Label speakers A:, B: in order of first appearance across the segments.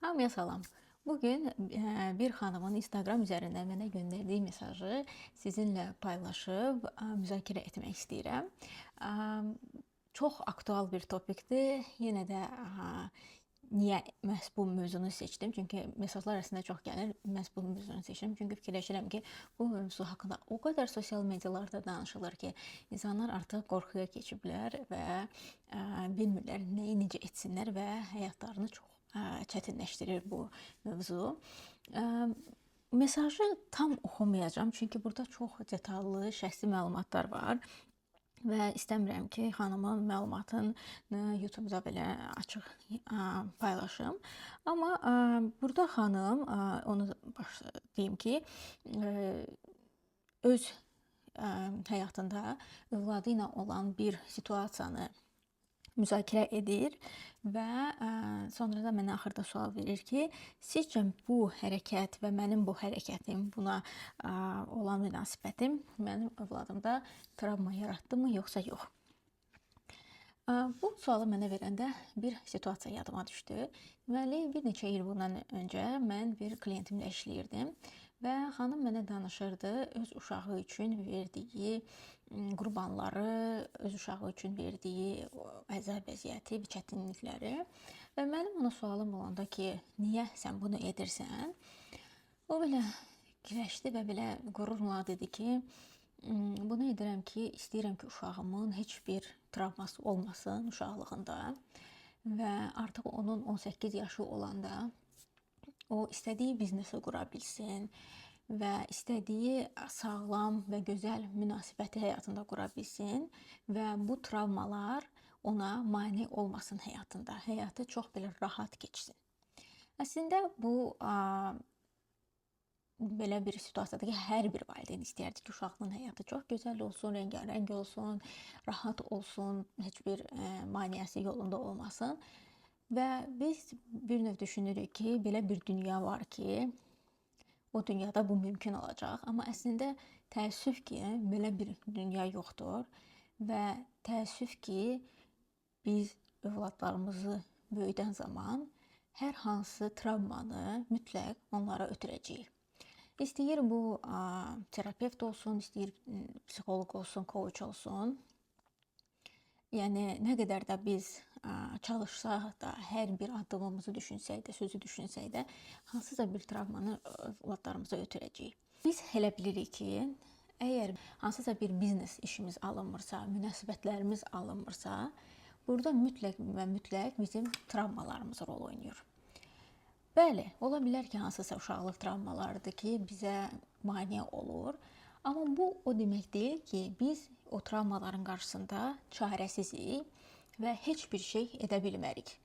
A: Hamıya salam. Bugün bir xanımın Instagram üzərindən mənə göndərdiyi mesajı sizinlə paylaşıb müzakirə etmək istəyirəm. Çox aktual bir topikdir. Yenə də niyə məhz bu mövzunu seçdim? Çünki mesajlar əslində çox gəlir. Məhz bu mövzunu seçdim. Çünki fikirləşirəm ki, bu mövzu haqqında o qədər sosial medialarda danışılır ki, insanlar artıq qorxuya keçiblər və bilmirlər nəyi necə etsinlər və həyatlarını çox çətinləşdirir bu mövzu. Mesajı tam oxumayacağam, çünki burada çox detallı şəxsi məlumatlar var və istəmirəm ki, xanımın məlumatını YouTube-da belə açıq paylaşım. Amma burada xanım, onu baş deyim ki, öz həyatında övladı ilə olan bir situasiyanı müzakirə edir və sonra da mənə axırda sual verir ki, sizcə bu hərəkət və mənim bu hərəkətim, buna olan münasibətim mənim övladımda travma yaratdımı, yoxsa yox? Bu sualı mənə verəndə bir situasiya yadıma düşdü. Deməli, bir neçə il bundan öncə mən bir klientimlə işləyirdim və xanım mənə danışırdı öz uşağı üçün verdiyi qurbanları, öz uşağı üçün verdiyi əzab, əziyyəti və çətinlikləri. Və mənim ona sualım olanda ki, niyə sən bunu edirsən? O belə fikirləşdi və belə qürurla dedi ki, bunu edirəm ki, istəyirəm ki, uşağımın heç bir travması olmasın uşaqlığında və artıq onun 18 yaşı olanda o istədiyi biznesi qura bilsin və istədiyi sağlam və gözəl münasibəti həyatında qura bilsin və bu travmalar ona mane olmasın həyatında. Həyatı çox belə rahat keçsin. Əslində bu belə bir situasiyada ki, hər bir valideyn istəyərdi ki, uşağının həyatı çox gözəl olsun, rəngarəng olsun, rahat olsun, heç bir maneəsi yolunda olmasın. Və biz bir növ düşünürük ki, belə bir dünya var ki, o dünyada bu mümkün olacaq. Amma əslində təəssüf ki, belə bir dünya yoxdur və təəssüf ki, biz övladlarımızı böyüdən zaman hər hansı travmanı mütləq onlara ötürəcəyik. İstəyir bu terapevt olsun, istəyir psixoloq olsun, coach olsun. Yəni nə qədər də biz çalışsaq da, hər bir addımımızı düşünsək də, sözü düşünsək də, hansısa bir travmanı övladlarımıza ötürəcəyik. Biz elə bilirik ki, əgər hansısa bir biznes işimiz alınmırsa, münasibətlərimiz alınmırsa, burada mütləq və mütləq bizim travmalarımız rol oynayır. Bəli, ola bilər ki, hansısa uşaqlıq travmalarıdır ki, bizə maneə olur. Amma bu o demək deyil ki, biz o travmaların qarşısında çarəsizik və heç bir şey edə bilmərik.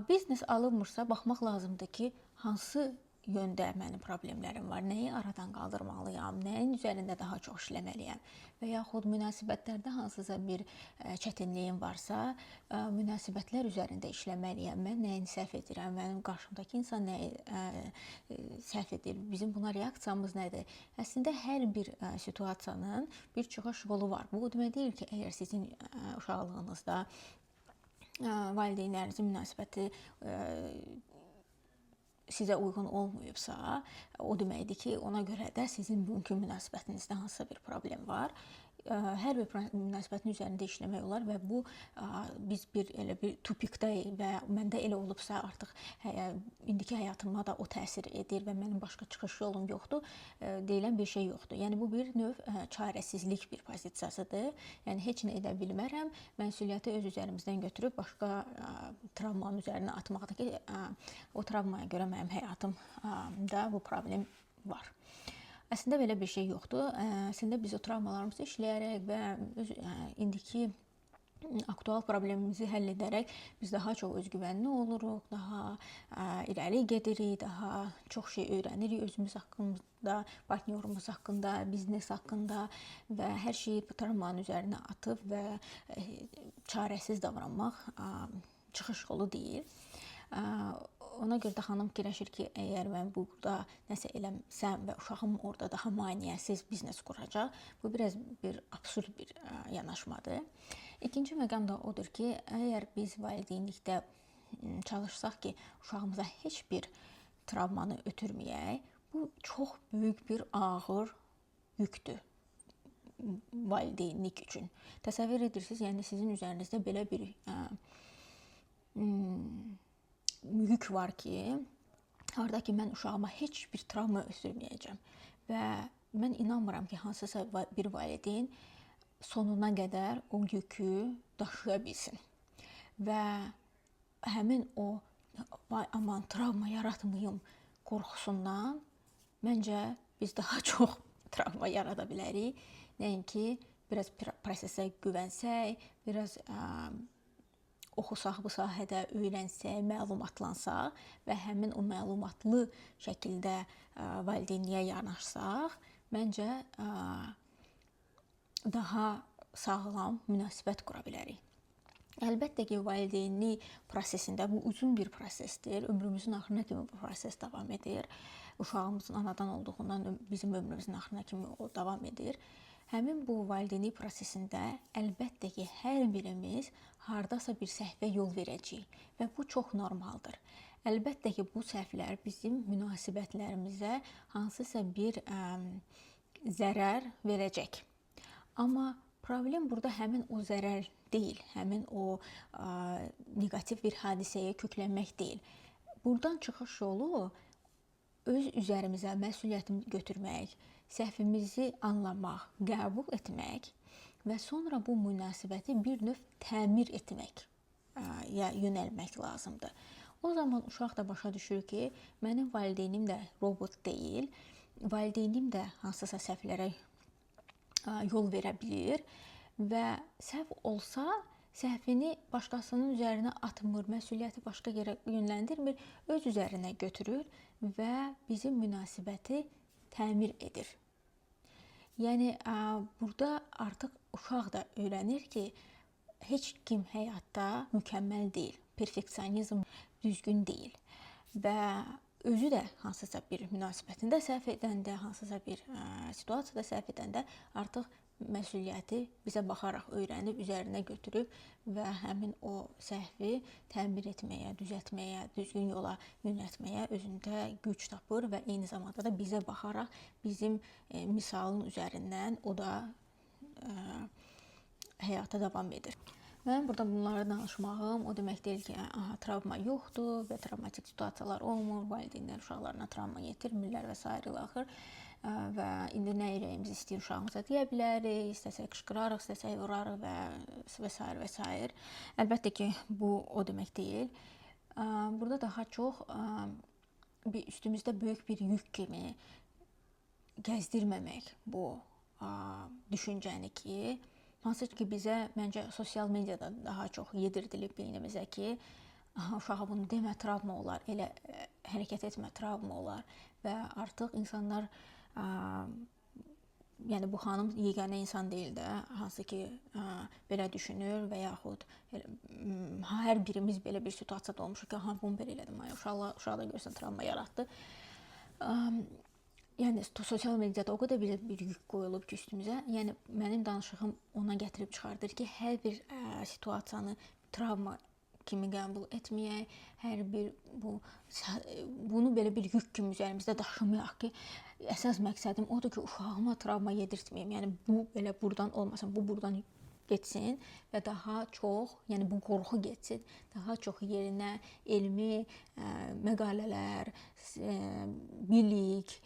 A: Biznes alınmırsa, baxmaq lazımdır ki, hansı yöndə mənim problemlərim var, nəyi aradan qaldırmalıyam, nəyin üzərində daha çox işləməliyəm və yaxud münasibətlərdə hansısa bir çətinliyim varsa, münasibətlər üzərində işləməliyəm. Mən nəyini səhv edirəm, mənim qarşımdakı insan nəyi səhv edir, bizim buna reaksiyamız nədir? Əslində hər bir situasiyanın bir çıxış yolu var. Bu o demək deyil ki, əgər sizin uşaqlığınızda valideynlərinizin münasibəti sizə uyğun olmayıbsa, o deməkdir ki, ona görə də sizin bugünkü münasibətinizdə hansısa bir problem var. Hər bir münasibətin üzərində işləmək olar və bu biz bir elə bir tupikdəyik və məndə elə olubsa, artıq indiki həyatıma da o təsir edir və mənim başqa çıxış yolum yoxdur, deyilən bir şey yoxdur. Yəni bu bir növ çarəsizlik bir pozisiyasıdır. Yəni heç nə edə bilmərəm, məsuliyyəti öz üzərimizdən götürüb başqa travmanın üzərinə atmaqdır ki, o travmaya görə mənim həyatımda bu problem var. Əslində belə bir şey yoxdur. Əslində biz o travmalarımızı işləyərək və öz indiki aktual problemimizi həll edərək biz daha çox özgüvənli oluruq, daha irəli gedirik, daha çox şey öyrənirik özümüz haqqında, partnyorumuz haqqında, biznes haqqında və hər şeyi travmanın üzərinə atıb və çarəsiz davranmaq çıxış yolu deyil. Ona görə də xanım fikirləşir ki, əgər mən burada nəsə eləsəm və uşağım orada daha maneəsiz biznes quracaq, bu biraz bir absurd bir yanaşmadır. İkinci məqam da odur ki, əgər biz valideynlikdə çalışsaq ki, uşağımıza heç bir travmanı ötürməyək, bu çox böyük bir ağır yükdür valideynlik üçün. Təsəvvür edirsiniz, yəni sizin üzərinizdə belə bir yük var ki, harda ki mən uşağıma heç bir travma ötürməyəcəm və mən inanmıram ki, hansısa bir valideyn sonuna qədər o yükü daşıya bilsin. Və həmin o vay aman travma yaratmayım qorxusundan məncə biz daha çox travma yarada bilərik. Nəinki biraz prosesə güvənsək, biraz oxusaq bu sahədə, öyrənsək, məlumatlansaq və həmin o məlumatlı şəkildə valideynliyə yanaşsaq, məncə daha sağlam münasibət qura bilərik. Əlbəttə ki, valideynlik prosesində bu uzun bir prosesdir. Ömrümüzün axırına kimi bu proses davam edir. Uşağımızın anadan olduğundan bizim ömrümüzün axırına kimi o davam edir. Həmin bu valideynlik prosesində əlbəttə ki, hər birimiz hardasa bir səhvə yol verəcəyik və bu çox normaldır. Əlbəttə ki, bu səhvlər bizim münasibətlərimizə hansısa bir zərər verəcək. Amma problem burada həmin o zərər deyil, həmin o neqativ bir hadisəyə köklənmək deyil. Buradan çıxış yolu öz üzərimizə məsuliyyətini götürmək, səhvimizi anlamaq, qəbul etmək və sonra bu münasibəti bir növ təmir etmək yönəlmək lazımdır. O zaman uşaq da başa düşür ki, mənim valideynim də robot deyil, valideynim də hansısa səhvlərə yol verə bilir və səhv olsa səhvini başqasının üzərinə atmır, məsuliyyəti başqa yerə yönləndirmir, öz üzərinə götürür və bizim münasibəti təmir edir. Yəni burada artıq uşaq da öyrənir ki, heç kim həyatda mükəmməl deyil, perfeksionizm düzgün deyil və özü də hansısa bir münasibətində səhv edəndə, hansısa bir situasiyada səhv edəndə artıq məsuliyyəti bizə baxaraq öyrənib, üzərinə götürüb və həmin o səhvi təmir etməyə, düzəltməyə, düzgün yola yönəltməyə özündə güc tapır və eyni zamanda da bizə baxaraq bizim misalın üzərindən o da həyata davam edir. Mənim burada bunları danışmağım o demək deyil ki, aha, travma yoxdur və travmatik situasiyalar olmur, valideynlər uşaqlarına travma yetirmirlər və sair ilə axır. Və indi nə ürəyimiz istəyir uşağımıza deyə bilərik, istəsək qışqırarıq, istəsək vurarıq və və sair və sair. Əlbəttə ki, bu o demək deyil. Burada daha çox bir üstümüzdə böyük bir yük kimi gəzdirməmək bu düşüncəni ki, hansı ki bizə məncə sosial mediada daha çox yedirdilib beynimizə ki, aha, uşağa bunu demə, travma olar, elə hərəkət etmə, travma olar və artıq insanlar, yəni bu xanım yeganə insan deyil də, hansı ki belə düşünür və yaxud hər birimiz belə bir situasiyada olmuşuq ki, aha, bunu belə elədim, ay uşaq da görsən travma yaratdı. Yəni sosial mediada o qədər bir yük qoyulub ki üstümüzə. Yəni mənim danışığım ona gətirib çıxardır ki, hər bir situasiyanı travma kimi qəbul etməyək, hər bir bunu belə bir yük kimi üzərimizdə daşımayaq ki, əsas məqsədim odur ki, uşağıma travma yedirtməyim. Yəni bu belə burdan olmasın, bu burdan getsin və daha çox, yəni bu qorxu getsin, daha çox yerinə elmi məqalələr, bilik,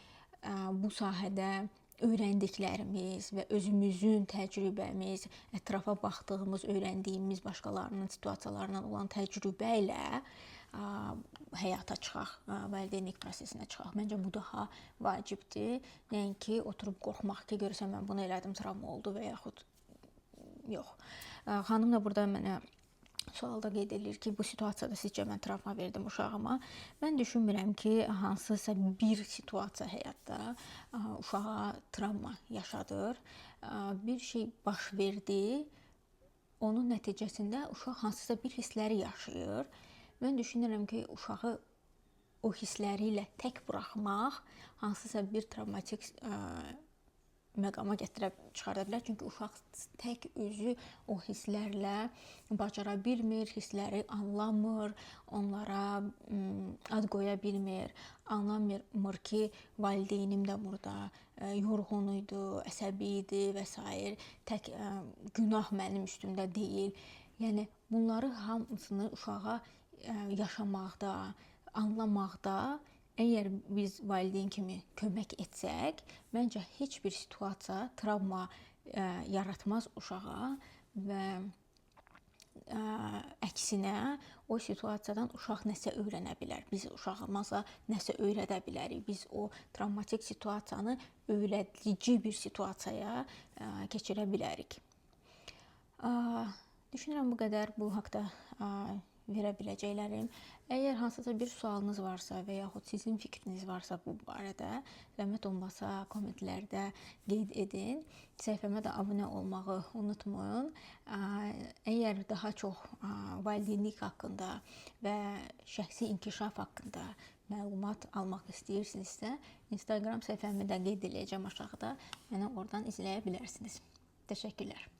A: bu sahədə öyrəndiklərimiz və özümüzün təcrübəmiz, ətrafa baxdığımız, öyrəndiyimiz başqalarının situasiyalarından olan təcrübə ilə həyata çıxaq, valideynlik prosesinə çıxaq. Məncə bu daha vacibdir. Nəinki oturub qorxmaq ki, görürsən mən bunu elədim, travma oldu və yaxud yox. Xanım da burada mənə sualda qeyd edir ki, bu situasiyada sizcə mən travma verdim uşağıma? Mən düşünmürəm ki, hansısa bir situasiya həyatda uşağa travma yaşadır. Bir şey baş verdi, onun nəticəsində uşaq hansısa bir hissləri yaşayır. Mən düşünürəm ki, uşağı o hissləri ilə tək buraxmaq hansısa bir travmatik məqama gətirə çıxarda bilər. Çünki uşaq tək özü o hisslərlə bacara bilmir, hissləri anlamır, onlara ad qoya bilmir, anlamır ki, valideynim də burada yorğun idi, əsəbi idi və sair. Tək günah mənim üstümdə deyil. Yəni bunları hamısını uşağa yaşamaqda, anlamaqda əgər biz valideyn kimi kömək etsək, məncə heç bir situasiya travma yaratmaz uşağa və əksinə o situasiyadan uşaq nəsə öyrənə bilər. Biz uşağımıza nəsə öyrədə bilərik. Biz o travmatik situasiyanı öyrədici bir situasiyaya keçirə bilərik. Düşünürəm bu qədər bu haqda verə biləcəklərim. Əgər hansısa bir sualınız varsa və yaxud sizin fikriniz varsa bu barədə, zəhmət olmasa kommentlərdə qeyd edin. Səhifəmə də abunə olmağı unutmayın. Əgər daha çox valideynlik haqqında və şəxsi inkişaf haqqında məlumat almaq istəyirsinizsə, Instagram səhifəmi də qeyd eləyəcəm aşağıda. Məni oradan izləyə bilərsiniz. Təşəkkürlər.